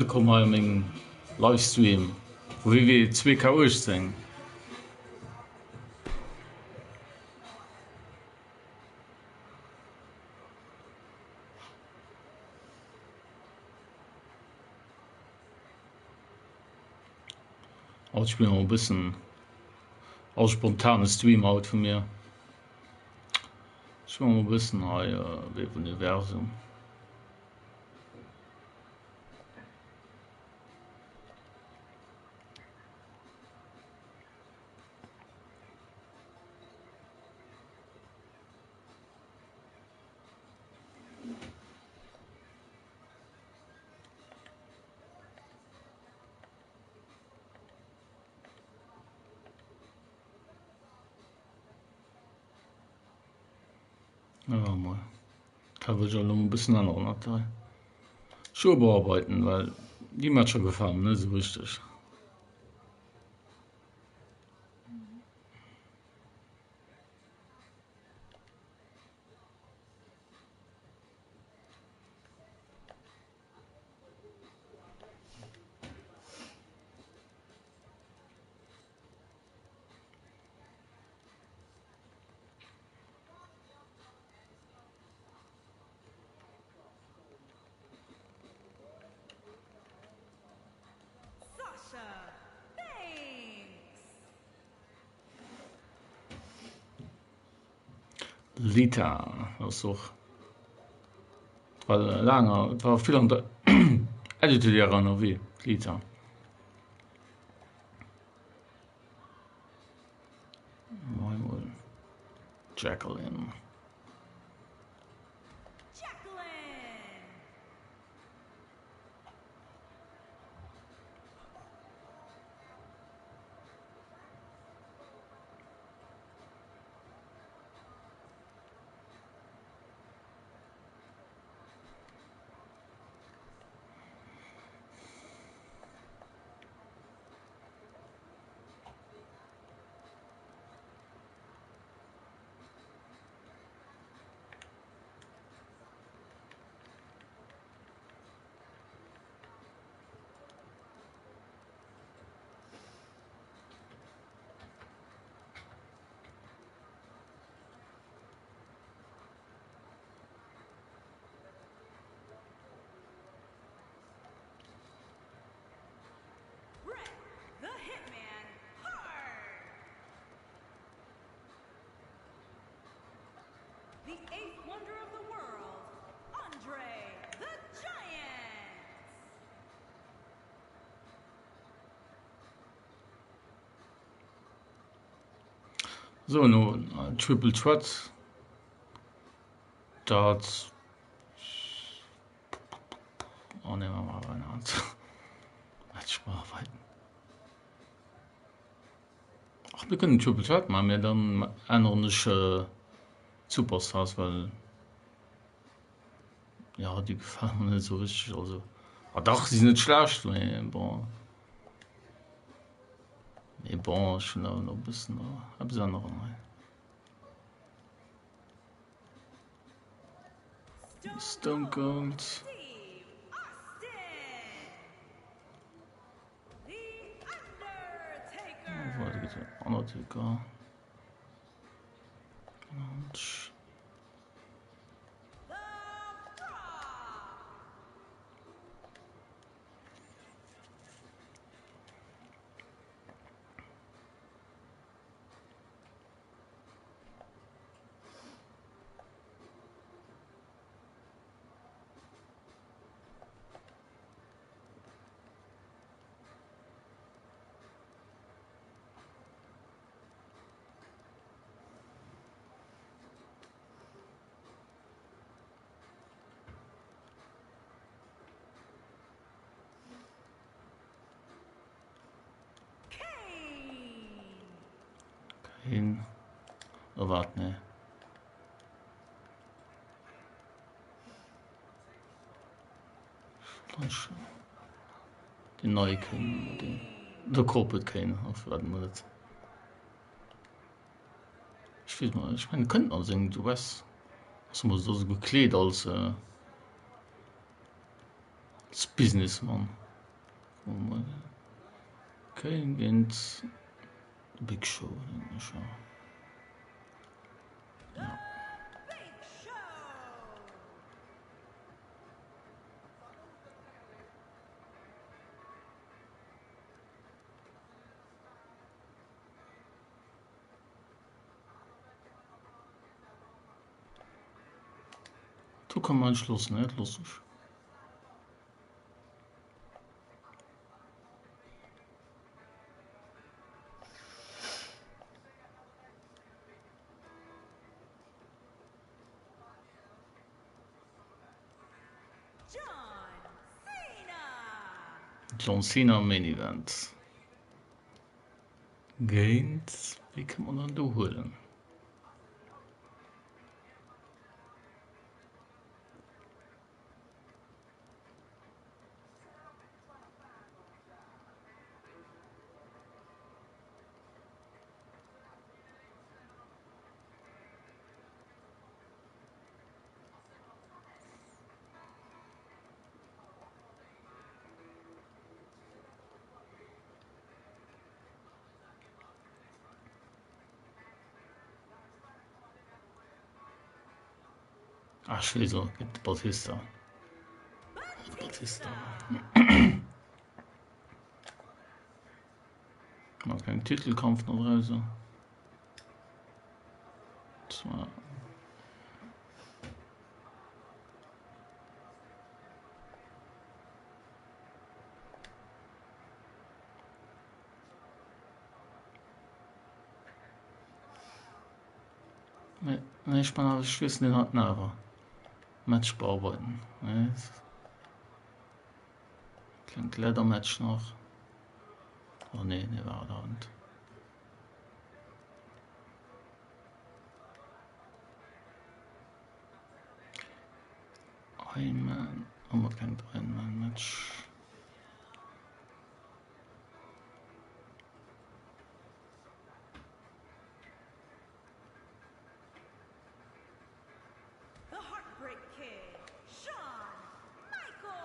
Wëllkomm hei a mengem Livestream vu WWE 2K18. Haut spille mer e bëssen all spontane Stream haut vu mir. Spille mer e bëssen hei wéi Universum. Ja, mal. Kann wëll ech elo e bëssen änneren dat hei. Schuhe bearbeiten, well déi Matcher gefalen mir net esou richteg. Lita ass och war laang war vill an der Attitude Era ënnerwee d'Lita. Jacqueline. So no Triple Threat dat oh ne mal bearbeiten. Ach mir kënnen Triple Threat maachen, mä dann änneren ech d'Superstars, well ja déi gefalen mer net esou richteg. Also ah dach si sinn net schlecht, mä bon mee bon ech hunn awer nach e bëssen eppes änneren hei. Stone Cold. Undertaker. Kane. Oh, wart, ne. Den neie Kane, den der Corporate Kane, auf wat man net. Ich wees mal, ich meine kënnt an sengem Dress. Ass emol so gekleet als äh, als Businessman. Kane géint Big Show, denken ech, jo. Ja. Do kann man Schluss net lustig. John Cena Main Event. Géint wéi kënnt man dann do huelen? Ach, ech weess och, gëtt de Batista. Batista. Mat kengem Titelkampf nach drauser. Zwar. Nee, nee, ich meine, ich weess den hatten awer. Match bearbeiten. Nee. Klengt Leather-Match nach. Oh nee, nee, war et awer net. Iron-Man, oh, mat klengt Iron-Man-Match. The Heartbreak Kid, Shawn Michaels.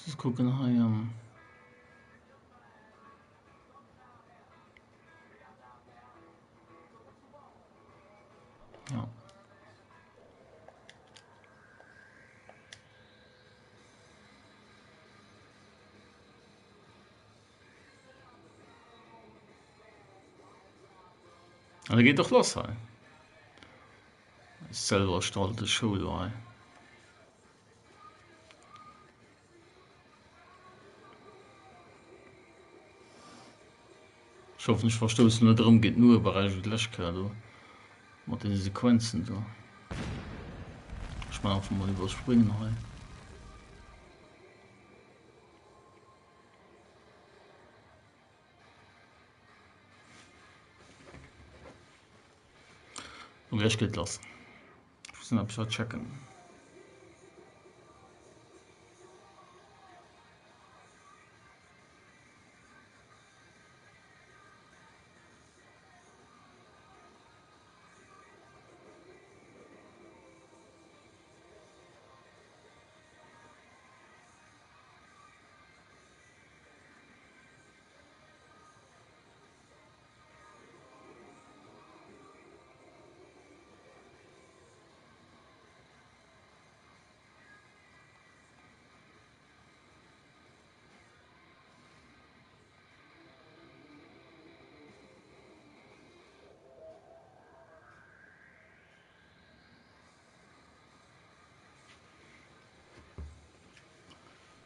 Muss kucken hei am. Ja. An da geet och lass hei. Selwer erstalte Show do hei. Ech hoffen ech verstoussen net erëm géint den Uewerberäich wéi d'lescht Kéier do mat deene Sequenzen do. Ech man einfach mol iwwerspringen hei. An gleich geet lass. Ech muss nach eppes checken.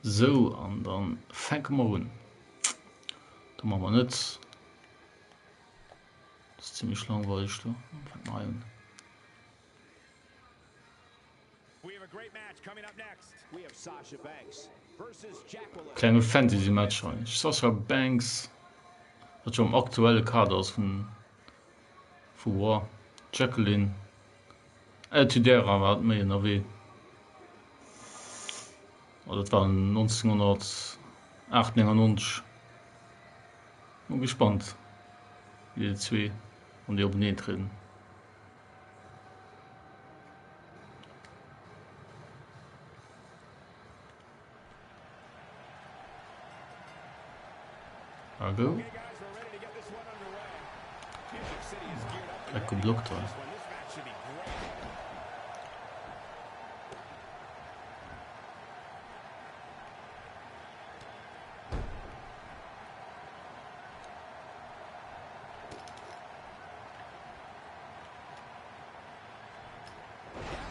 Sou, an dann fänke mer un. Do maache mer net. Dat ass zimmlech langweileg do. Dann fänke mer hei un. Klenge Fantasy Match hei. Sasha Banks, wat jo am aktuelle Kader ass vun vu Raw. Jacqueline Attitude Era war méi ënnerwee. Oh, dat war 1998. Mol gespannt wéi déi zwee wann déi openeen trieden. A go. Dreck geblockt hei.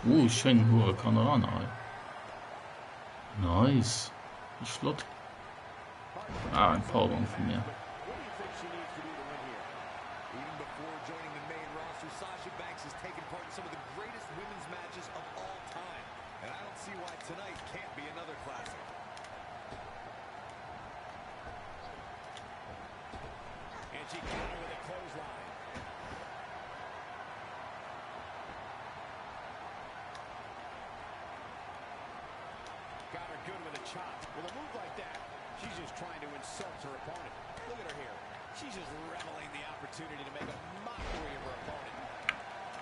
Uh, schéinen Hurricanrana hei. Nice. Ass flott. Ah, eng Powerbomb vu mir.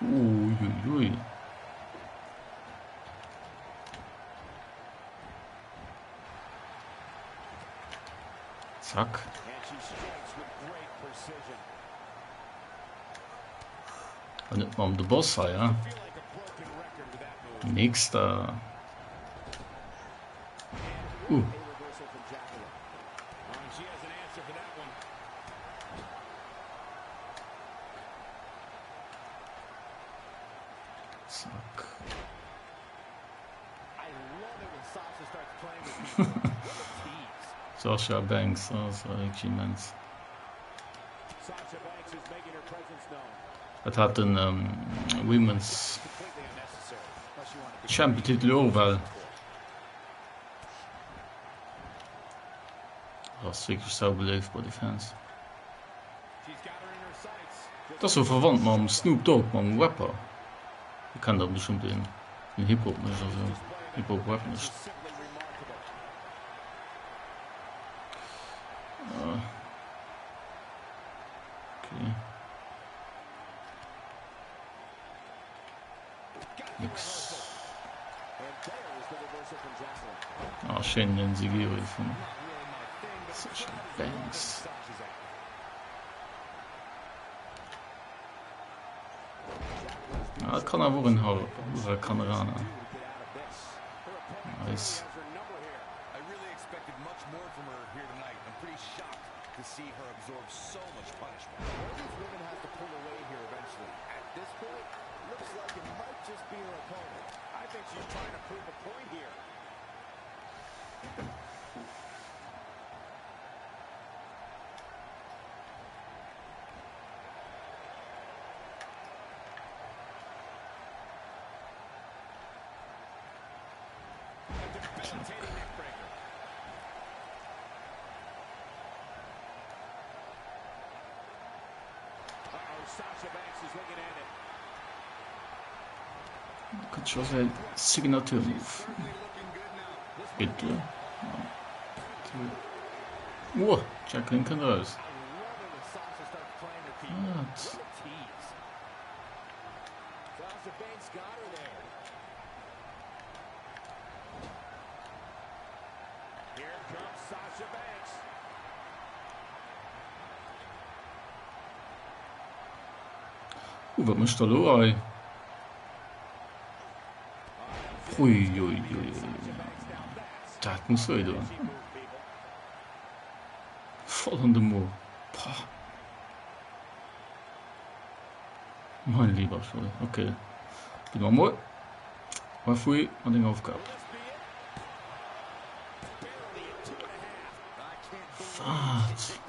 Uiuiui. Zack. An net mam de Boss hei, ja. Nächster. Uh. Zack. Sasha Banks ass wierklech immens. Dat hat den Women's Champion Titel jo och well. Ass wierklech sau beléift bei de Fans. Dat ass jo verwannt mam Snoop Dogg, mam Rapper. Dir kennt der bestëmmt deen, deen Hip-Hop mécht a sou, Hip-Hop Rap mécht. Okay. Nix. Ah, schéinen Enziguri vum Sasha Banks. Ah, kann awer och en Hurricanrana. Nice. Kënnt scho säi Signature Move. Geet duer. Uah, d'Jacqueline kënnt eraus. Wat? Uh, wat mécht der elo hei? Uiuiui, dat muss wéi doen. Voll an de Mo. Pah. Mein lieber Scholli. Okay. Gib mal mol. Referee an deng Aufgab. Wat?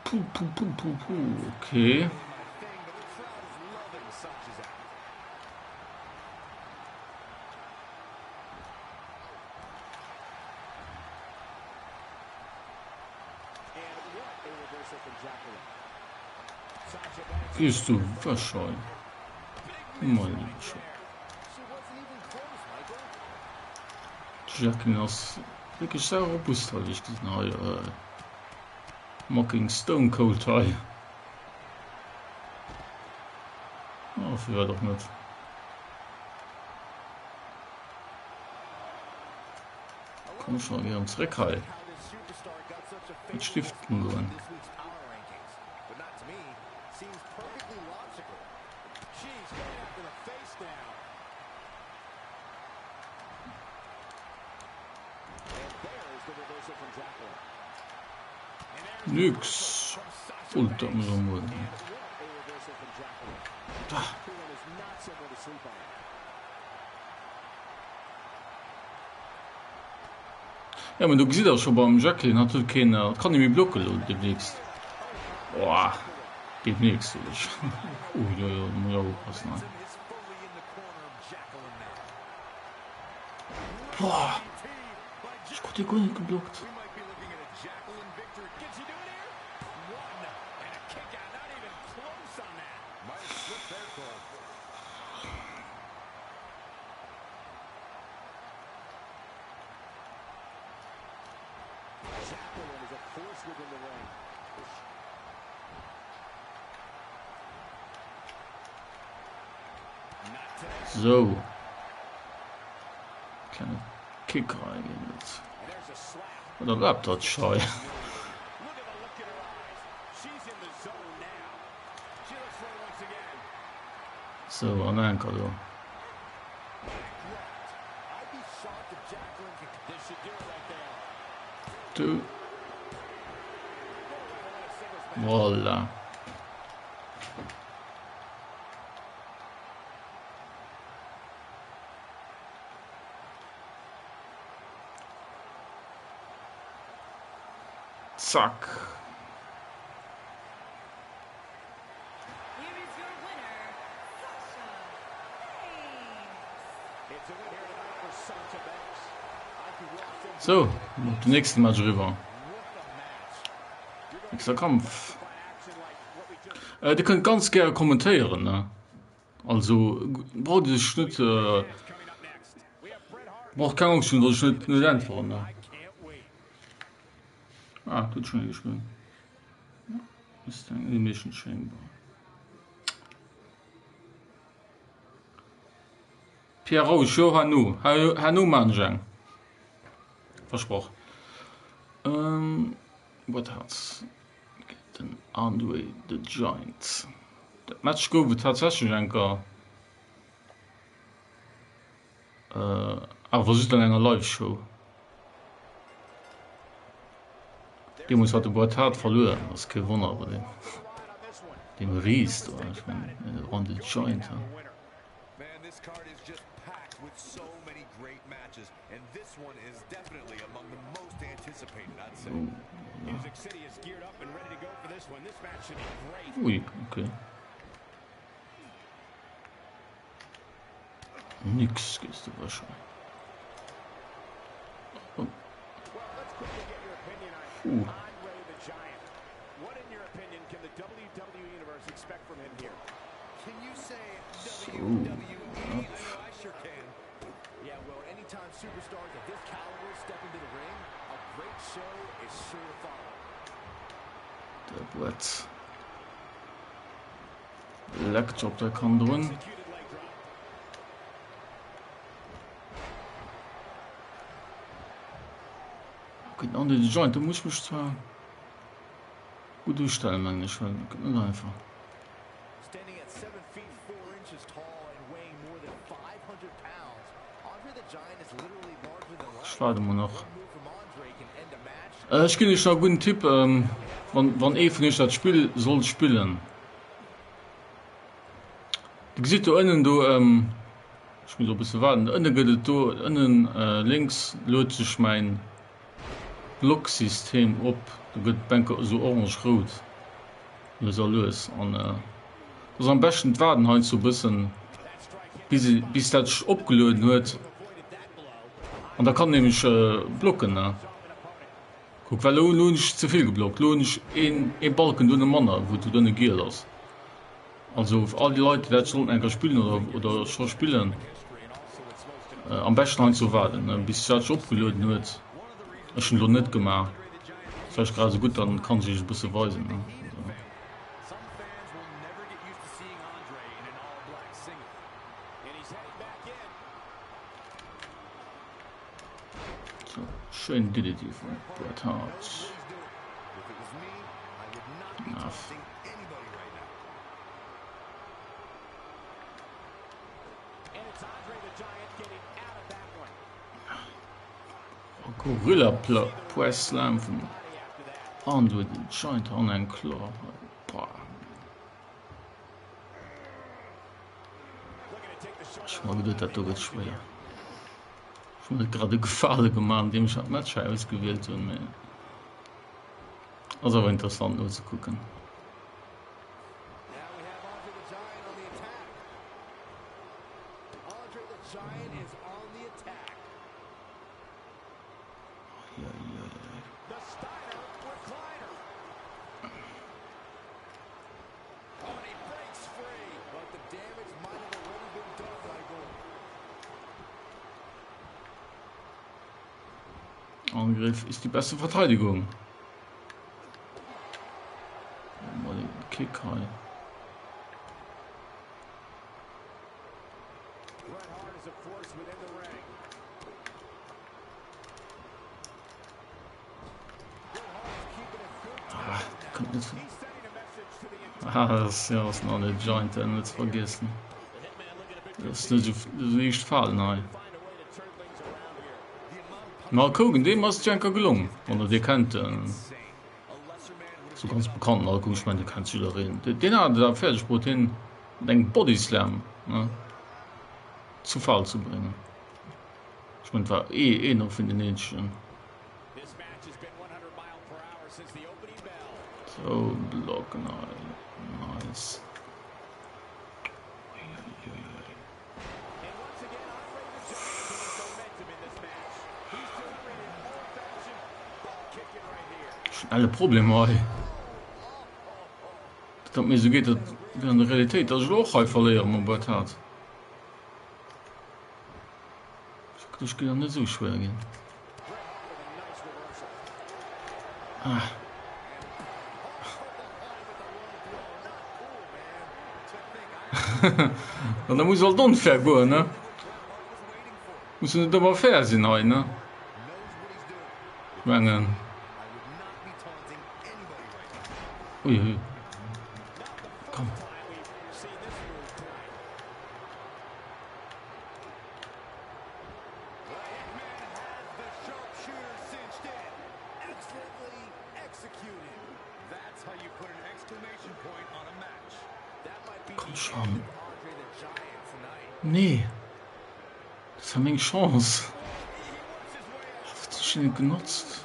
Puh, puh, puh, puh, puh. Okay. Gees du wech hei, mein liewe Schong. D'Jacqueline ass wierklech sehr robust hei, wéi ech gesinn hei. Mocking Stone Cold hei. Oh, firwat och net. Komm schon, geh erëm zréck hei. Net stiften goen. Nix. Und da muss er mal. Da. Ja, men do gesitt der scho beim Jacqueline, hat huet keen, äh, kann méi blocken lo demnächst. Boah, demnächst sot ech. Ui, jo, jo, do muss ich auch oppassen hei. Boah, ech krut dee guer net geblockt. Sou. Klenge Kick reinginn jetzt. Oder bleibt dat schei? Sou, an Anker do. Du. Voilà. Zack. Sou, op den nächste Match eriwwer. Nächster Kampf. Äh, Dir kënnt ganz gäre kommentéieren, ne? Also braucht Dir sech net äh, braucht keng Angscht hunn, datt ech net net äntweren, ne? Ah, do huet schonn ee geschriwwen. Ist eng Elimination Chamber. Pierre Rausch, jo herno, herno maan ech eng. Versproch. Ähm, Bret Hart géint den Andre the Giant. Dat Match gouf et tatsächlech enker, awer just an enger Live-Show. Deemools hat de Bret Hart verluer, ass kee Wonner bei deem, deem Ris do, ech mengen Andre the Giant. Ui, okay. Nix gees du wech. Oh. Uh. So, ab. Der Brett. Leckt op der kann drun. Okay, den Andre the Giant, do muss ich mech zwar gutt ustellen, mengen ech, well dat gëtt net einfach. Ech waarde mol nach. Ech ginn iech nach e gudden Tipp, wann, wann ee vun iech dat Spill sollt spillen. Dir gesitt do ënnen do, ech muss och e bësse waarden, ënne gëtt et do, ënnen lénks luet sech mäin Blocksystem op, do gëtt d'Bänke esou orange-rout lues a lues an et ass am beschten d'Waarden heiansdo e bëssen bis bis dat sech opgelueden huet an da kann nämlech blocken ne. Kuck, well elo hunn ech ze vill geblockt. Elo hunn ech een, ee Balken dono manner, wou do dënne giel ass. Also fir all déi Leit, déi dat sollten eng Kéier spillen oder, oder scho spillen, am beschten heiansdo waarden, bis dat sech opgelueden huet. Ech hunn elo net gemaach. Vläicht grad esou gutt, dann kann ech iech e bësse weisen. So, schön DDT vum Bret Hart. Gorilla Press Slam vum Andre the Giant an eng Claw. Boah. Ech hu mer geduet, dat do gëtt schwéier. Ech hu mer net grad e Gefale gemaach, andeem ech dat Match hei ausgewielt hunn, mee ass awer interessant nozekucken. Angriff ist die beste Verteidigung. Mal den Kick hei. Ah, kommt net vun. Ah, das ist ja ass nach net Giant, net ze vergiessen. Dat ass net esou liicht falen hei. Den Hulk Hogan, deem ass et jo enker gelong, wann der dee kennt, sou ganz bekannten Hulk Hogan, ech mengen dee kennt jiddereen. Deen hat et awer fäerdeg bruet hien mat engem Bodyslam, ne, zu Fall ze bréngen. Ech mengen et war ee een och vun den eenzegen. Sou, Blocken hei, nice. Uiuiui. Schnelle Problem hei. Dat mir sou geet dat wéi an der Realitéit, datt ech elo och hei verléiere mam Bret Hart. Ech géif net esou schwéier ginn. Ah. An da muss alt onfair goen, ne? Muss net ëmmer fair sinn hei, ne? Mengen. Ui, ui. Komm. Komm schon. Nee. Dat war meng Chance. Wat ech net genotzt.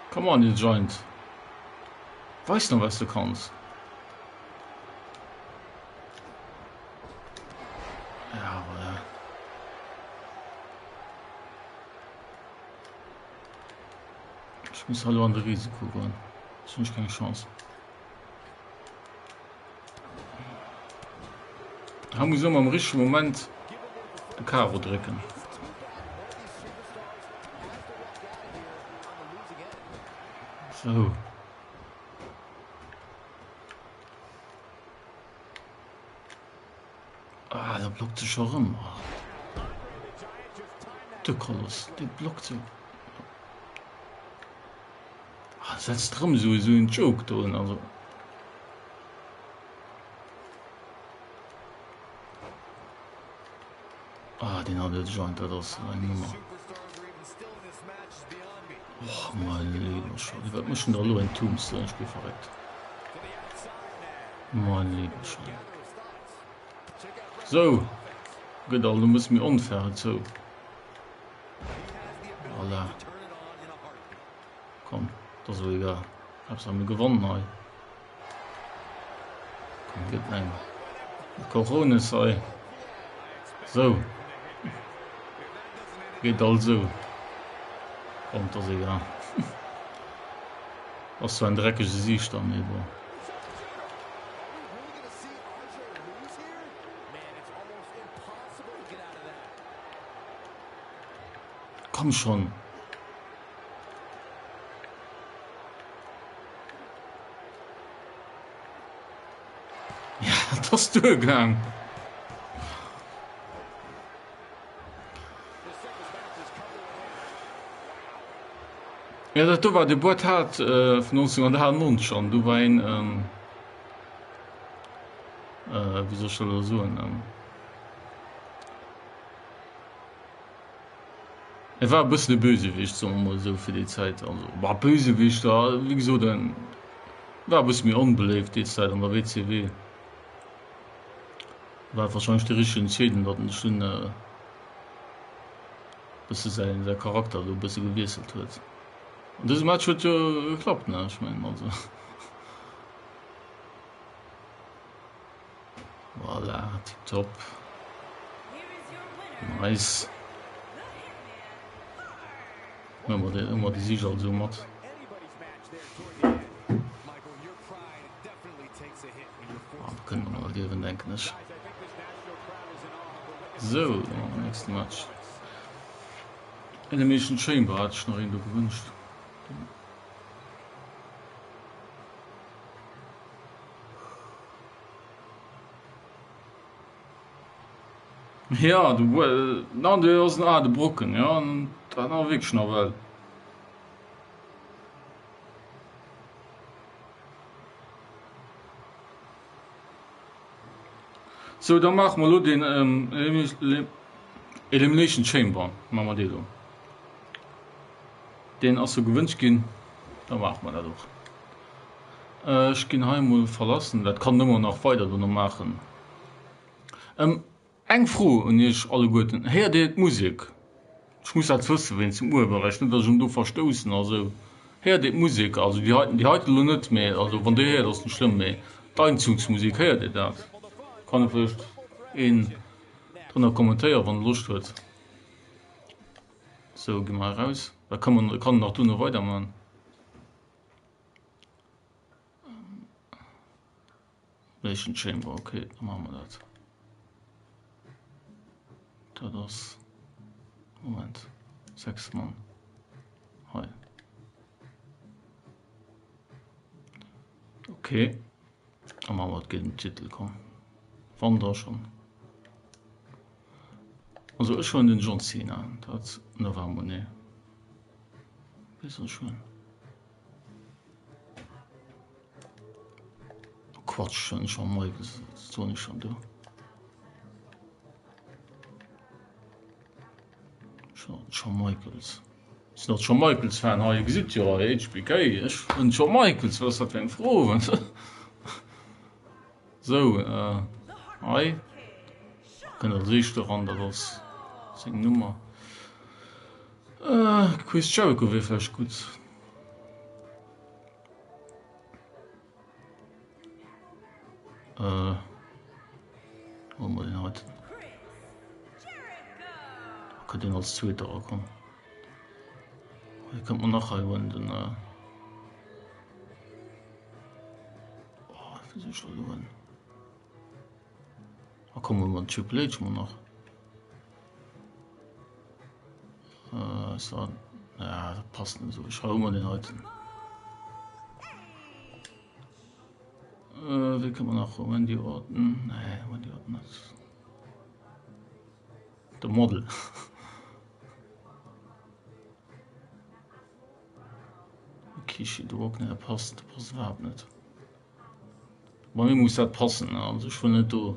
Come on, you Giant. Weis noch, was du kannst. Ja, voilà. Ech muss hallo an de Risiko goen. Ech hunn keng Chance. Ha muss ëmmer am richtege Moment de Karo drécken. So. Ah, da blockt sech erëm. De Koloss, dee blockt sou. Ah, setzt erëm esou esou en Joke do hin, also. Ah, deen hat et joint, dat ass eng Nummer. Och, mein lieber Scholli, wat mécht denn da elo en Tombstone? Ech bi verréckt. Mein lieber Scholli. Sou, gëtt alt e bësse méi onfair hei zou. Voilà. Komm, dat ass elo egal. Haaptsaach mir gewannen hei. Komm, gëtt eng Corones hei. Sou. Geet alt esou. Komm, dat ass egal. Ass zwar en dreckege Gesiichter, mee bon. Komm schon. Ja, dat ass duergaang. Ja, dat do war de Boîte Hart äh, vun 1998 an du war een ähm, äh, wéi soll ech dat elo soen ähm, E war e bëssen e Bösewicht, soe mer mol esou, fir déi Zäit. Also, bah, Bösewicht, ja, wéi gesot, en war e bësse méi onbeléift déi Zäit an der WCW. War wahrscheinlech déi richteg Entscheedung, datt en sech dunn e bësse säi säi Charakter do e bësse gewiesselt huet. An dëse Match huet jo geklappt, ne? Ech mengen, also. Voilà, tiptop. Nice. Hu mer de, hu mer de Sieg also mat. Ah, da kënne mer mat liewen, denken ech. Sou, da maache mer nächste Match. Elimination Chamber hat sech nach een do gewënscht. Ja, du, na, du ass en ale Brocken, ja, dat ass wierklech nawell. Sou, da maache mer elo den Elimination Chamber, maache mer dee elo. Deen ass jo gewënscht ginn, da maache mer dat och. Ech ginn hei emol verlassen, dat kann en ëmmer nach weider dono maachen. Eng Fro un iech alleguerten, Héiert dir d'Musek? Ech muss dat wëssen wéinst dem Urheberrecht, net datt ech en do verstoussen a sou. Héiert dir d'Musek? Also déi heiten, déi heiten elo net, mee also wann dir héiert ass net schlëmm, mee d'Einzugsmusek, héiert dir dat? Kann e vläicht een drënner kommentéieren, wann e Loscht huet. Sou, gi mer eraus, da kann man, kann en nach dono weiderman. Elimination Chamber, okay, da maache mer dat. Dat ass, Moment, 6 Mann, hei. Okay, da maache mer et géint den Titel, komm. Wann da schonn. Also ech huelen den John Cena, dat, ne war mol, nee. Wéi soll ech huelen? Quatsch, schon schon mal so nicht schon du. Shawn Michaels. Sinn dat Shawn Michaels Fan hei? Dir gesitt jo hei HBK, ech hunn Shawn Michaels, wat ass dat fir eng Fro? Sou, hei kënnt als éischt eran, dat ass seng Nummer. Chris Jericho wier vläicht gutt. Äh, huele mer deen heiten. Kënnt deen als Zweeter erakomm. Hei kënnt mer nach hei huelen den. Äh, oh, wéi soll ech dat elo huelen? Ah komm, huele mer den Triple H mol nach. Äh, ist da, ja, dat passt net esou. Ech hau mer deen heiten. Äh, wéi kënne mer nach? Randy Orton? Nee, Randy Orton net. De Model. Rikishi, de Rock, nee, dat passt, dat passt iwwerhaapt net. Bei mir muss dat passen, also ech wëll net do,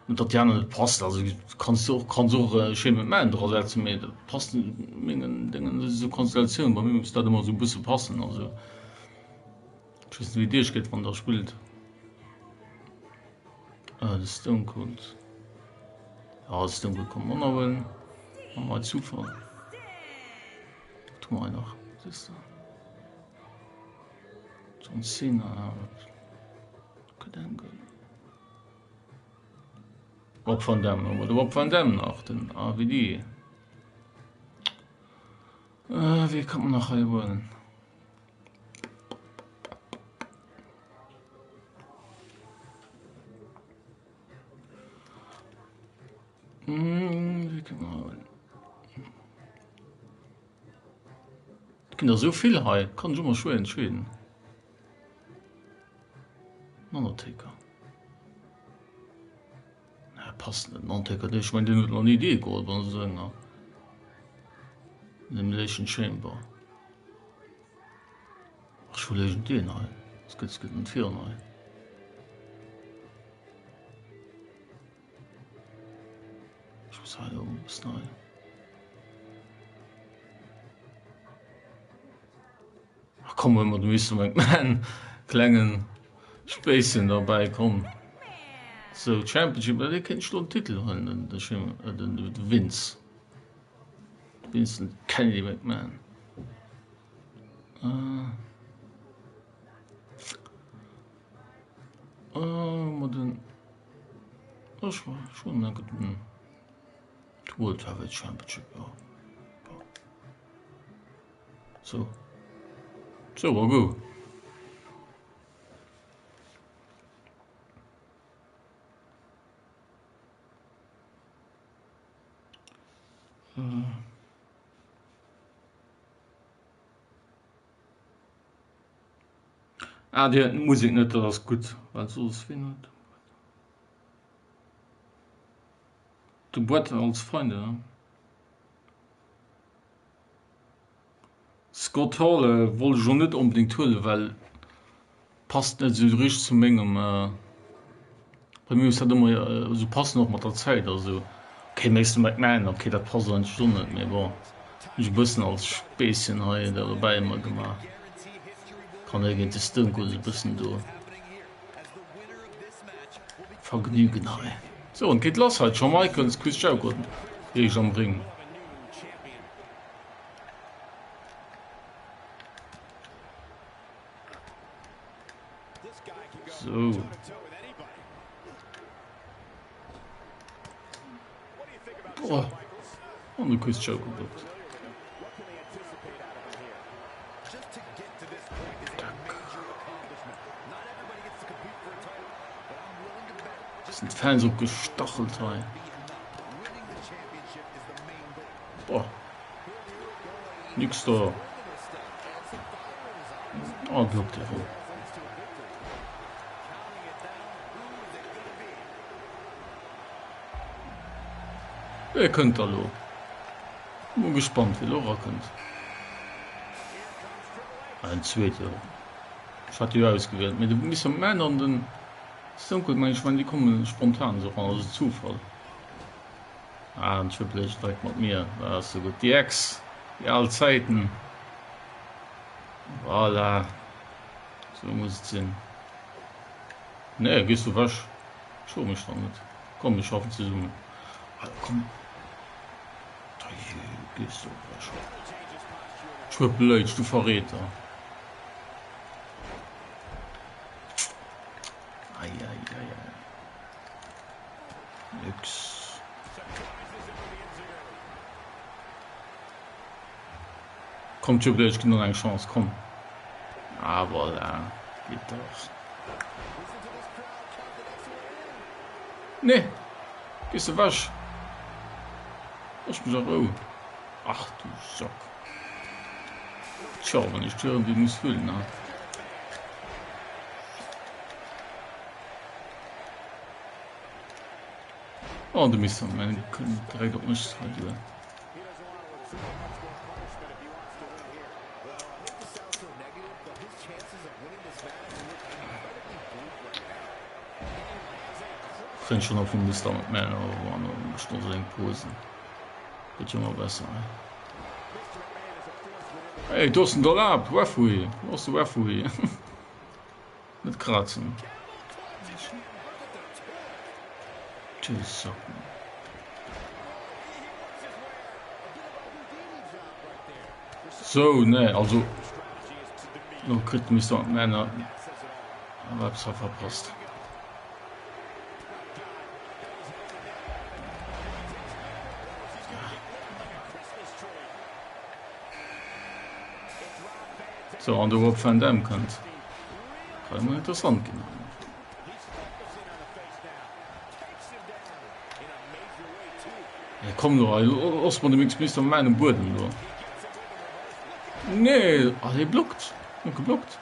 net datt déi aner net passen, also kanns du och, kanns och Shane McMahon dra setzen, mee dat passt net mengen Déngen, dat ass esou Konstellatioun, bei mir muss dat ëmmer esou e bësse passen, also ech weess net wéi et iech geet wann der spillt. De Stone Cold. Ja, de Stone Cold kann man och nach huelen. Hu mer hei Zufall. Wat hu mer hei nach? Wat ass dat? John Cena, Kurt Angle. Rob Van Dam, hu mer de Rob Van Dam nach, den RVD. Äh, wie kann man nach hei huelen? Hm, wie kann man huelen? Et ginn der esou vill hei, kann ech ëmmer schwéier entscheeden. Undertaker. Nee, passt net. Undertaker, ech mengen deen huet nach ni deelgeholl bei esou enger Elimination Chamber. Ach, ech huelen iergend deen hei. Dat gëtt, gëtt net virun hei. Ech muss hei elo e bëssen hei. Ach komm, huel mer de Mister McMahon, klengen Spéisschen derbäi, komm. Sou, Championship, dee kéint ech lo den Titel huelen, den, den, den, de Vince. Vincent Kennedy McMahon. Äh. Äh, mer den. Ech war schon enke den World Heavyweight Championship, ja. So. So, war go. Ah, Dir héiert d'Musek net, dat ass gutt, well soss wien huet de Boîte als Freunde, ne? Scott Hall wollt ech och net onbedéngt huelen, well passt net esou richteg zu mengem, bei mir muss dat ëmmer esou passen och mat der Zäit a sou. Ok Mister McMahon, ok dat passt eigentlech och net, mee bon hunn ech e bëssen als Spässchen hei dat dobäi ëmmer gemaach. Kann ee géint de Stone Cold esou e bëssen do Vergnügen hei. Sou an et geet lass hei, Shawn Michaels, Chris Jericho eréischt am Ring. So. Boah. An de Chris Jericho blockt. Sind d'Fans och gestachelt hei. Boah. Nix da. Oh, blockt er wohl. Wer kënnt da lo? Mol gespannt, wie lo rakënnt. En zweete. Ech hat jo ausgewielt, mee de Mister McMahon an den Stone Cold, meng ech, déi kommen spontan esou ran, also Zufall. Ah, den Triple H direkt mat mir, dat ass sou gutt. Déi Ex, déi al Zäiten. Voilà, sou muss et sinn. Nee, gees du wech? Ech schloe mech dann net. Komm, mir schaffen zesummen. Alter, komm. Dajee, gees du ewech. Triple H, du Verräter. Ei, ei, ei, ei. Nix. Komm Triple H, ginn der eng Chance, komm. Ah, voilà. Geht doch. Nee. Gehst du weg. Lass mich a Rou. Ach du Sack. Tja, wann ich d'Hören, die muss füllen, ne? Oh, de Mister Man kënnt direkt op mech hei duer. Kréien schon nach vum Mister McMahon awer an mécht noch seng Posen. Gëtt jo ëmmer besser hei. Hey, do ass den Dollar, Referee, do ass de Referee. Net krazen. Du Sack, Mann. Sou, nee, also lo kritt de Mister McMahon awer eppes hei verpasst. Sou, an de Rob Van Dam kënnt. Kann emol interessant ginn. Ja, komm lo, ey, looss mal de Mister McMahon um Buedem do. Nee, ah, hie blockt. Huet geblockt.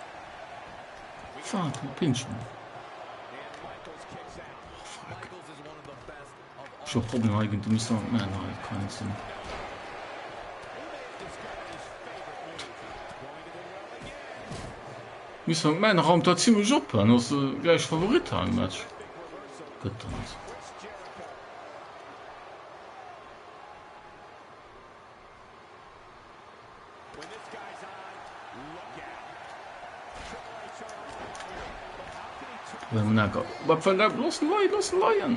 Fuck, Pinchen. Oh, fuck. Ech hu Problem hei géint de Mister McMahon hei, kann net sinn. Mister McMahon raumt dat zimmlech op an ass gläich Favorit hei am Match. Gëtt dann net. Looss en leien, looss en leien!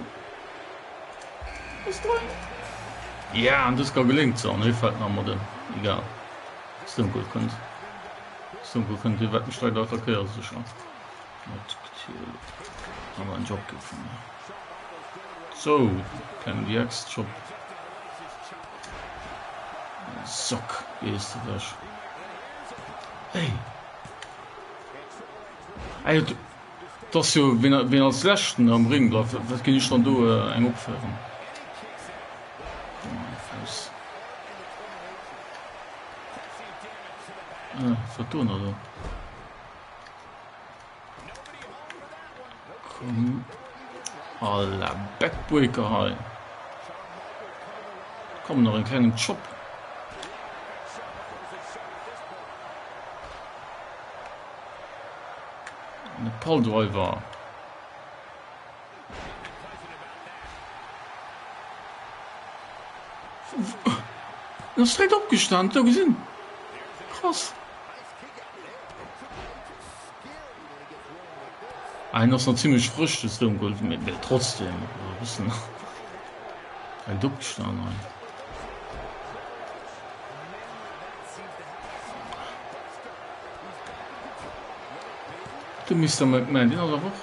Looss en leien! Ja, an dës ka geléngt se an hie fält nach mat ëm. Egal. Stone Cold kënnt. Stone Cold kënnt, hie wäert mech direkt attackéiere sécher. Awer en Dropkick vun mir. Sou, klengen DX-Chop. Sock, gees de wech. Ey! Ey, et ass jo, wien, wien als leschten am Ring bleift, wat ginn ech dann do eng opféieren? Komm, Faust. Äh, wat do nach do? Komm. Alla Backbreaker hei. Komm nach en klengen Chop. An Piledriver. En ass direkt opgestan, do gesinn. Krass. Ah, en ass nach zimmlech frësch, de Stone Cold, mee, mee trotzdem, e bëssen direkt opgestan hei. De Mister McMahon, deen ass awer och,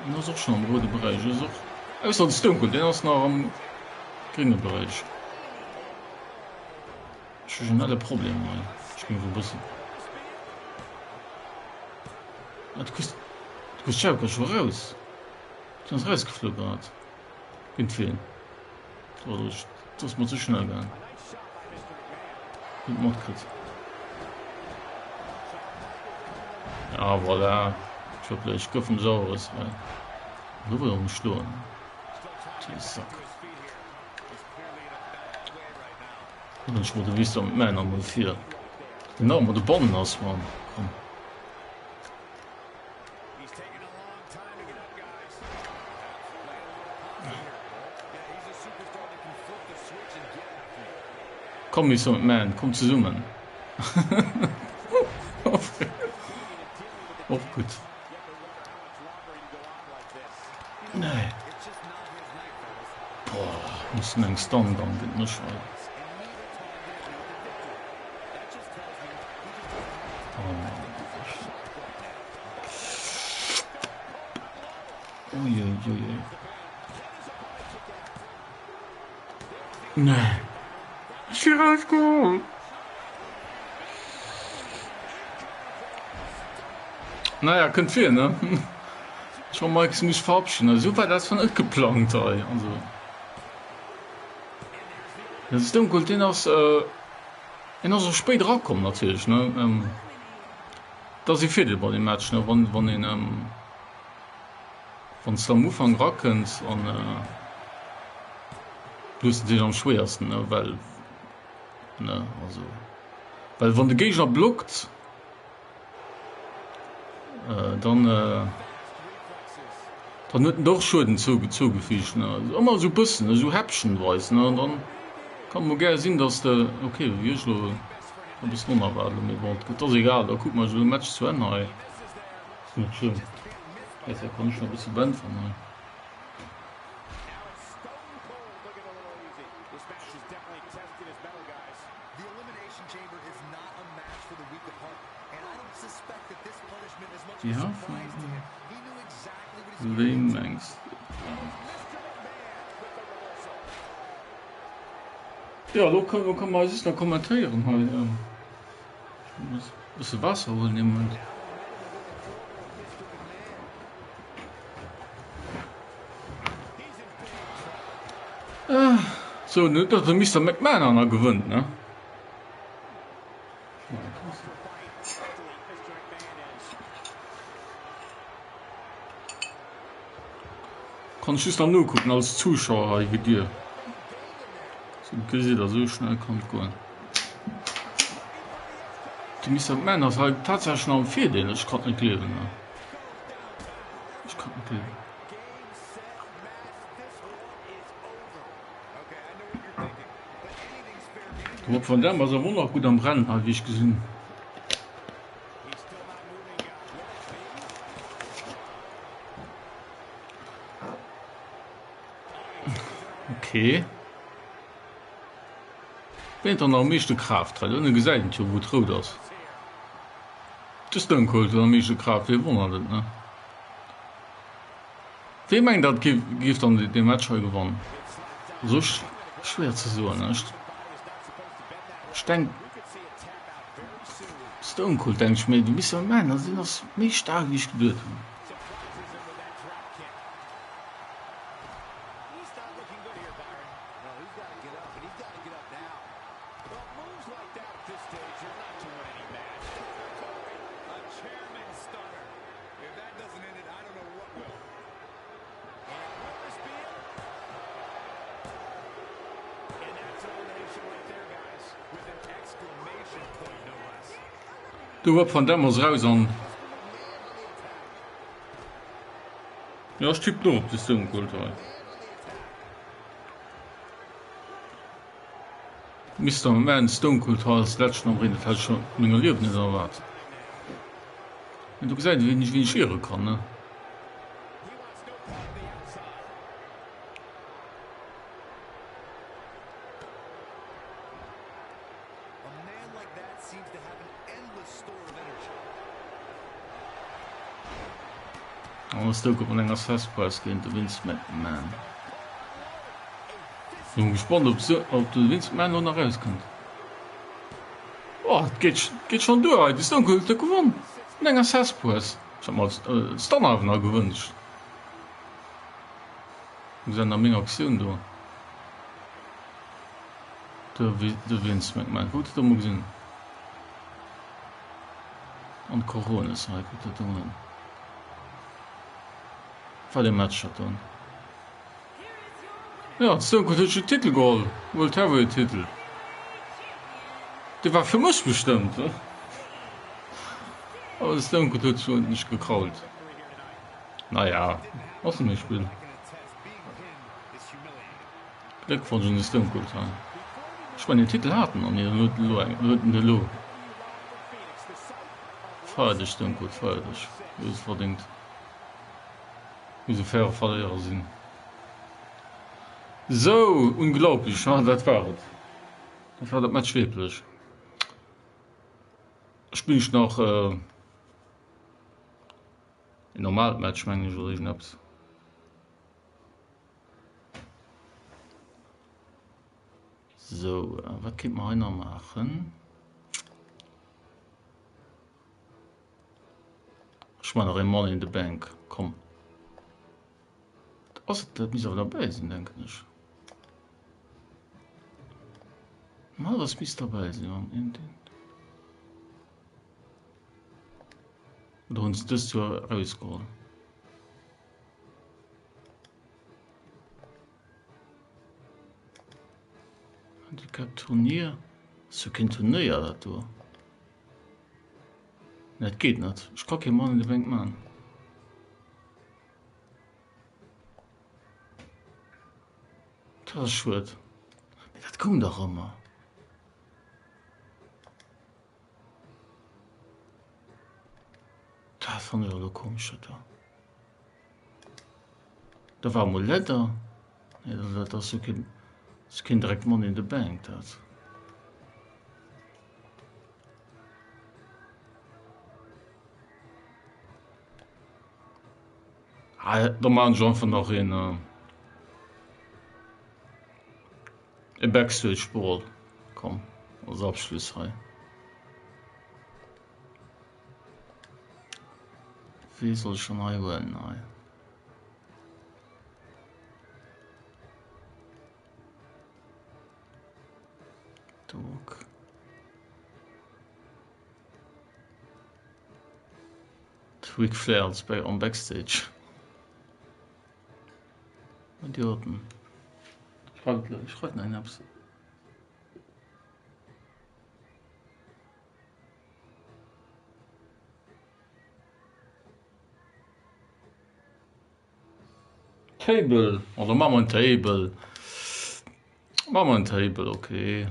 deen ass och schonn am roude Beräich, ass och, ausser de Stone Cold, deen ass nach am grénge Beräich. Ech hu schon alle Problem hei. Ech ginn e bëssen. Ah, du kriss, du kriss Jericho scho raus. Du ass rausgeflu grad. Géint wien? Oder ech, dat ass mer ze schnell gaang. Net matkritt. Ja, voilà. Triple H, gouf vum Saurus hei. Lo wëll er mech schloen. Dee Sack. Hunn ech mol de Mister McMahon amol vir. Genau, mat de Bannen ass man. Komm. Komm Mister McMahon, komm zesummen. Och gutt. Nee. Boah, muss eng Stun Gun géint mech hei. Oh Mann. Uiuiui. Nee. Ech gi rausgeholl. Naja, kënnt vir, ne? Shawn Michaels muss verabschieden. Also, so war dat zwar net geplangt hei. Also. Den Stone Cold, deen ass, äh, deen ass och spéit erakomm natierlech, ne? Ähm, dat ass e Virdeel bei dem Match, ne? Wann, wann een, ähm, Wann s de am Ufank erakënns an du hues natierlech am schwéiersten, ne, well, ne, also well wann de Géigner blockt, dann dann huet en der och Schueden zougefügt, ne, ëmmer esou e bëssen, esou häppchenweis, ne, an dann kann et mol gär sinn, datt de, ok, wéi ech elo e bëssen onerwaart elo, mee bon, et ass egal, da kucke mer elo de Match zu Enn hei. Ass net schlëmm. Besser kann ech nach e bësse bäntweren hei. Ja, Wéi mengs de dat? Jo, elo kënne mer just nach kommentéieren hei. Ech muss e bësse Waasser huelen ee Moment. Sou, nu huet de Mister McMahon awer nach gewënnt, ne? Kann ech just nach nokucken als Zuschauer hei wéi dir. Sou gesitt der, sou schnell kann et goen. De Mister McMahon ass hei tatsächlech nach am Virdeel, ech kann et net gleewen. Ech kann et net gleewen. De Rob van Dam ass awer och nach gutt am Rennen hei, wéi ech gesinn. Okay. Ween huet dann nach am meeschte Kraaft hei? Ënne gesäit een et jo, wou et rout ass. De Stone Cold huet am meeschte Kraaft, wee wonnert et, ne? Wee mengt dat géif dann dee Match hei gewannen? Also ech, schwéier ze soen. Ech, ech denk Stone Cold denk ech, mee de Mister McMahon ass, deen ass méi staark wéi ech geduet hunn. De Rob van Dam ass raus an jo ech tippen och op de Stone Cold hei. Mister McMahon Stone Cold hei als leschten am Ring, dat hat ech an menger Liewen net erwaart. Mee do gesäit een wéi ech iere kann ne. An ass Stone Cold mat enger Cess Press géint de Vince McMahon. Sinn gespannt op op de Vince McMahon elo nach rauskënnt. Oh et geet geet schonn duer hei, de Stone Cold huet gewonn mat enger Cess Press. Ech hat mer Stunner awer nach gewënscht. Wou ass nach meng Aktioun do? De de Vince McMahon, wou huet dat emol gesinn? An Coronas hei, kuckt dat do un. Wat e Match dat do. Jo, Stone Cold huet sech den Titel geholl, World Heavyweight Titel. Dee war fir mech bestëmmt. Awer de Stone Cold huet sech uerdentlech gekrault. Naja, ass net méi Spill. Gléckwonsch un de Stone Cold hei. Ech mengen den Titel hat en nach ni, dann huet en elo eng, huet en elo. Feier dech Stone Cold, feier dech, du hues et verdéngt. Muss e faire Verléierer sinn. Sou, unglaublich, ha, dat war et. Dat war dat Match wierklech. Spillen ech nach en normaalt Match, mengen ech, oder iergendeppes. Sou, wat kéint mer hei nach maachen? Ech man nach ee Money in the Bank, komm. Ass et, dat misst awer derbäi sinn, denken ech. Ma das misst derbäi sinn an in den. Oder hunn se dëst Joer erausgeholl? Handicap Turnier? Ass jo keen Turnéier dat do. Nee, dat geet net. Ech ka kee Money in the Bank man. Dat ass schued. Mee dat koum dach ëmmer. Dat fannen ech elo komesch dat do. Da war emol Ladder. Nee, dat ass jo keen, ass keen direkt Money in the Bank dat. Ah, da maachen ech einfach nach een e Backstage Brawl. Komm, als Abschluss hei. Wee soll ech dann hei huelen? Hei. Dog. Ric Flair als Back am Backstage. Idioten. Schreibt, schreibt nach eppes. Table. Oder machen wir ein Table. Machen wir ein Table, okay.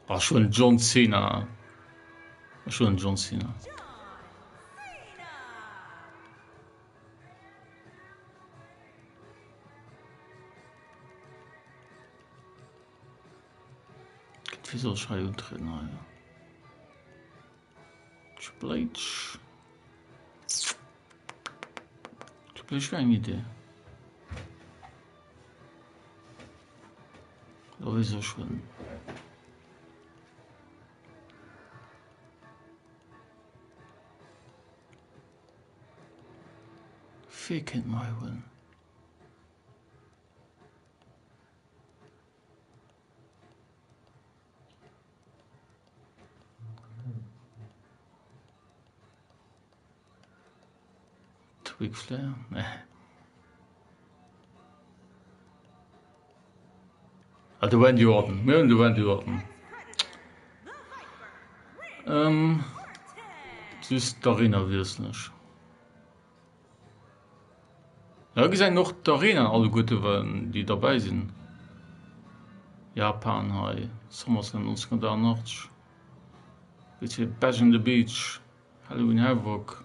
Ach, schon John Cena. Schon John Cena. Wéi soll ech hei untrieden hei? Triple H. Triple H wär eng Idee. Oder wéi soll ech huelen? Wee kéint mer hei huelen? Ric Flair? Nee. Ah, de Randy Orton. Mir hunn de Randy Orton. Ähm, just d'Arena wiesselen ech. Ja, gesäit och d'Arenaen alleguerte déi derbäi sinn. Japan hei, SummerSlam 1988, WC Bash in the Beach, Halloween Havoc.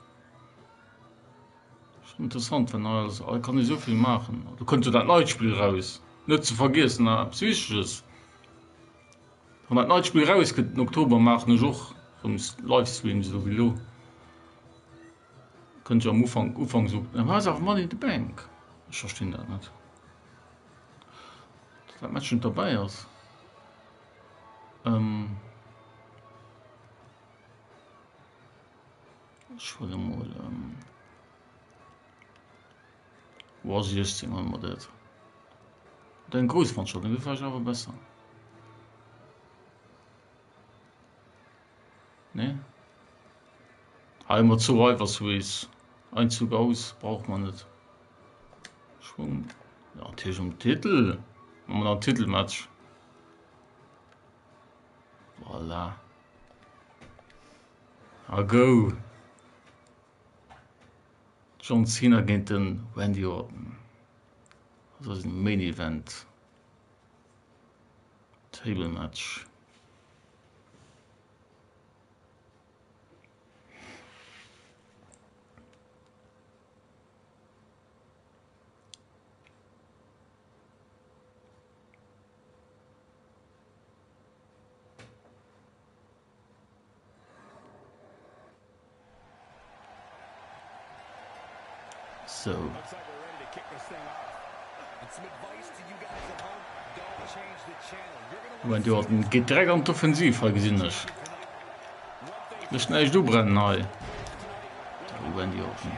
Schon interessant, wenn alles, hei kann ee sou vill maachen. Do kënnt jo dat neit Spill raus, net ze vergiessen, nach eppes Wichteges. Wann dat neit Spill rauskënnt den Oktober, maachen ech och rëm Livestreams, esou wéi elo. Kënnt jo am Ufank, Ufanks op, mä ass awer Money in the Bank. Ech verstinn dat net, datt dat Match net derbäi ass. Ähm, ech huele mol, ähm, War 16 huele mer dat. Oder eng grouss Veranstaltung wier vläicht awer besser. Nee. Hei mat Survivor Series. Einzug aus braucht man net. Schwung. Ja, natierlech um Titel. Machen wir dann Titelmatch. Voilà. A go. John Cena géint den Randy Orton. Das ass en Main Event. Table Match. Sou. Randy Orton geet direkt an d'Offensiv hei gesinn ech. Mécht näischt ubrennen hei. De Randy Orton.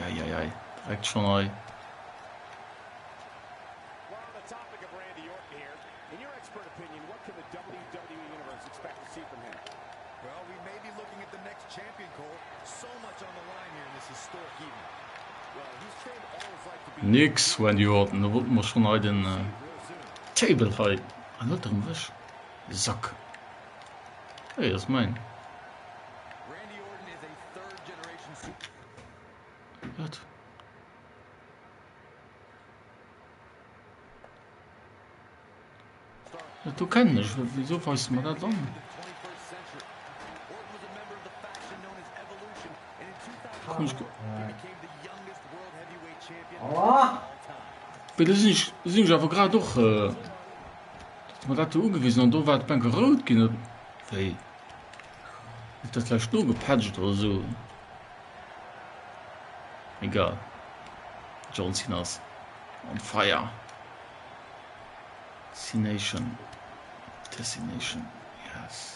Eieieiei, direkt schon hei. Nix Randy Orton, do wollte mer schon hei den äh, Table hei. An huet erëm wech. Sack. Hey, das ist mein. Wat? Dat do kennen ech. Wieso weist mer dat an? Wéi do sinn ech sinn ech awer grad och datt mer dat do ugewisen an do war d'Bänk rout ginn. Wéi huet dat vläicht nogepatcht oder esou? Egal. John Cena ass on fire. Cenation. Destination. Yes.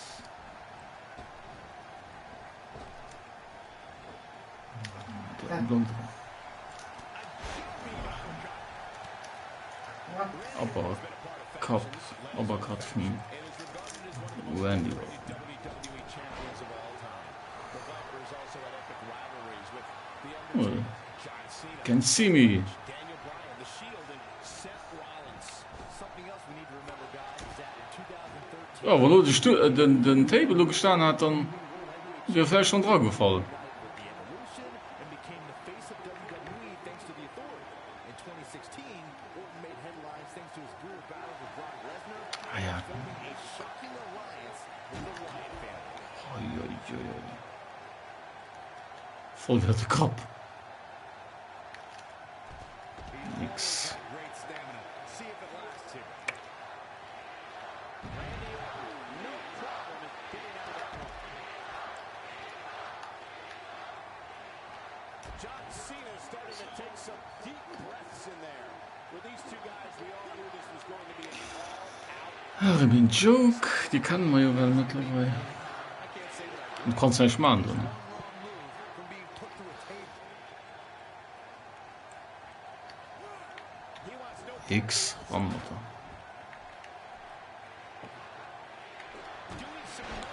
Uppercut, Uppercut vum Randy Orton. Oh, can see me. Jo, wann elo de Stu den den Table do gestan hat, dann wier e vläicht schonn dragefall. Ah ja. Oi, oi, oi, oi. Voll iwwer de Kapp. Nix. Erëm een Joke, déi kenne mer jo well mëttlerweil. Du kanns näischt maachen do, ne? X ran mat der.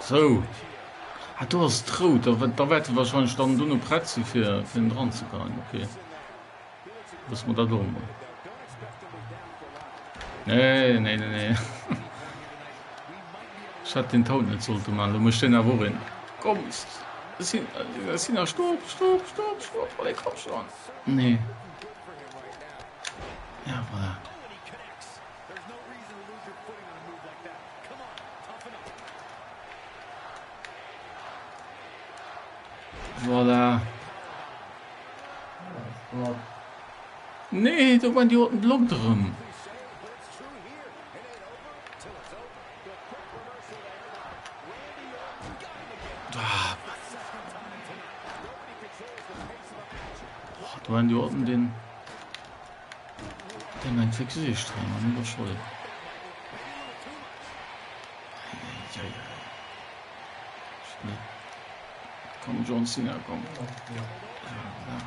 Sou. Ah, do ass et rout. Da, da wäerte wahrscheinlech dann duerno prett si fir, fir en dran ze geien. Okay. Wësse mer dat och emol. Nee, nee, nee, nee. Ech hätt den Taunt net sollte man. Lo mécht deen awer och een. Komm, Cena, stopp, stopp, stopp, stopp. Allez, komm schon. Nee. Ja, voilà. Voilà. Nee, do waren déi roten Block drëm. Ah. Boah, do waren déi roten den. Den eng fix Seestreng an iwwerschwollen. Komm John Cena, komm. Ja, voilà.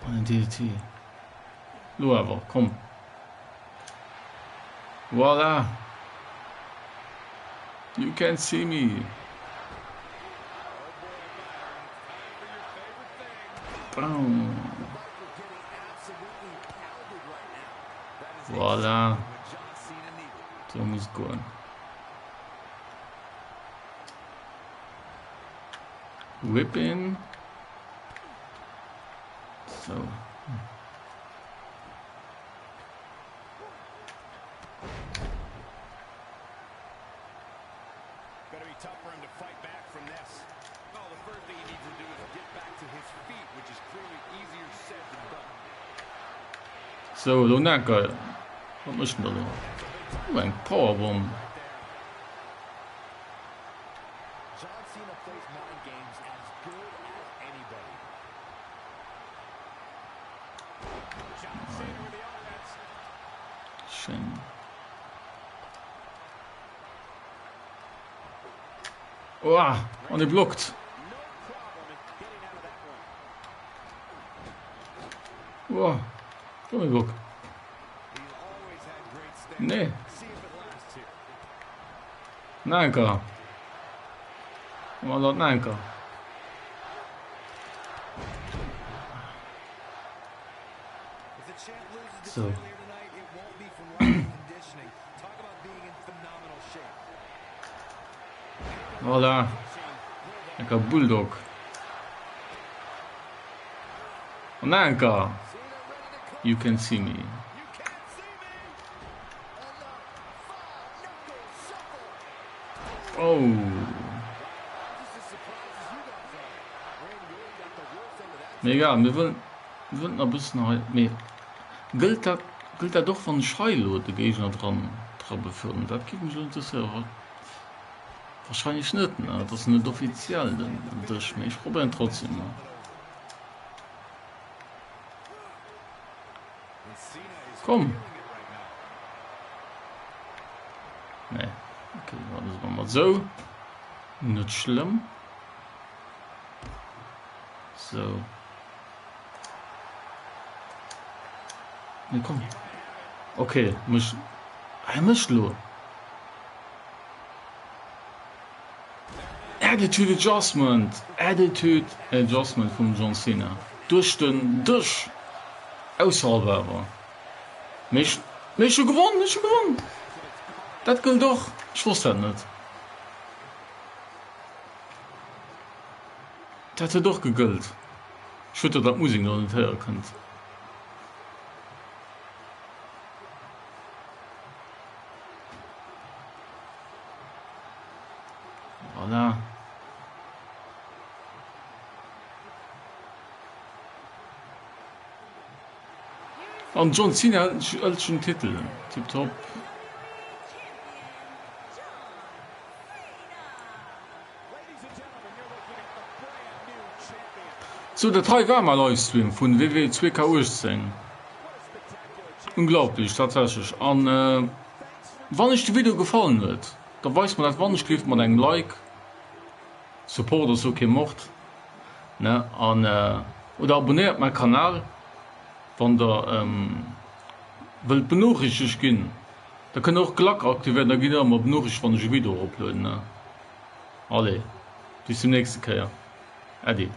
An den DDT. Lo awer, komm. Voilà. You can't see me. Bam. Voilà. So muss et goen. Whip in. So. Sou, elo Naker. Wat mécht en da lo? Oh, eng Powerbomb. Schéin. Oh, an e blockt. Oh, schon e Block. Nee. Nanker. Mal Nanker. So. Voilà. Lecker Bulldog. An Anker. You can see me. Oh. Mee egal, mir wëllen, mir wëllen nach e bëssen hei. Mee gëllt dat, gëllt dat och wann ech hei elo de Géigner dran, dra befördern? Dat géif mech elo interesséieren. Wahrscheinlech net, ne? Dat ass net offiziell den, den Dësch, mee ech probéieren trotzdem mol. Komm! Nee, okay, warten se mal sou. Net schlëmm. Sou. Nee, komm. Okay, mech. Hei mécht lo. Attitude Adjustment! Attitude Adjustment vum John Cena. Duerch den Dësch. Ausserhalb awer. Mee ech, mee ech hu gewonn! Ech hu gewonn! Dat gëllt och. Ech wosst dat net. Dat huet och gegëllt. Schued datt der d'Musek elo net héiere kënnt. Voilà. An John Cena hëlt schon den Titel. Tipptopp. Sou, dat hei war mäi Livestream vun WWE 2K18. Unglaublich, tatsächlech. An wann iech de Video gefallen huet, da weist mer dat wannechgelift mat engem Like. Support ass jo kee Mord, ne? An oder abonnéiert mäi Kanal, wann der wëllt benoochrichtegt ginn. Da kënnt der och d'Glack aktivéieren, da gitt der ëmmer benoochrichtegt, wann ech e Video eroplueden, ne? Allez, bis déi nächste Kéier. Äddi.